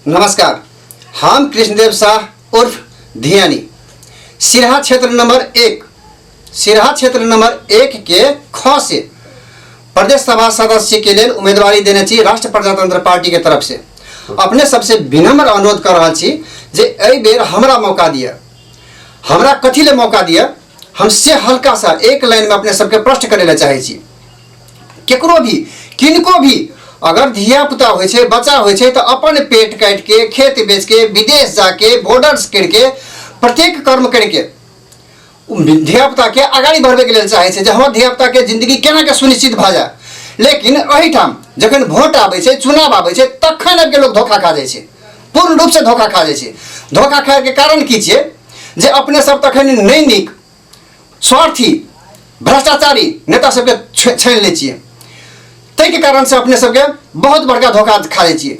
नमस्कार, हम कृष्णदेव शाह उर्फ धियानी, सिरहा क्षेत्र नंबर 1, सिरहा क्षेत्र नंबर 1 के ख से प्रदेश सभा सदस्य के लेल उम्मीदवारी देने छी राष्ट्र प्रजातंत्र पार्टी के तरफ से। अपने सबसे विनम्र अनुरोध कर रहल छी जे एहि बेर हमरा मौका दिअ। हमरा कथी ले मौका दिअ, हम से हल्का सा एक लाइन में अपने सबके प्रश्न करे ले चाहे छी। केकरो भी किनको भी अगर धिया पुता होइ छै, बच्चा होइ छै, तऽ अपन पेट काटि के खेत बेच के विदेश जाके बॉर्डर्स करके प्रत्येक कर्म करके धिया पुता के अगाडि बढ़बैके लेल चाहै छै जे हमर धिया पुता के जिंदगी केना के सुनिश्चित भऽ जाय। लेकिन एहिठाम जखन वोट आबै छै, चुनाव आबै छै, तखन आबि के लोग धोखा खा जाइ छै, पूर्ण रूप से धोखा खा जाइ छै। धोखा खायके कारण की छियै जे अपने सब तखन नहि नीक स्वार्थी भ्रष्टाचारी नेता सबके छानि लै छियै, ताहिके कारण से अपने सबके बहुत बड़का धोखा खा जाइ छियै।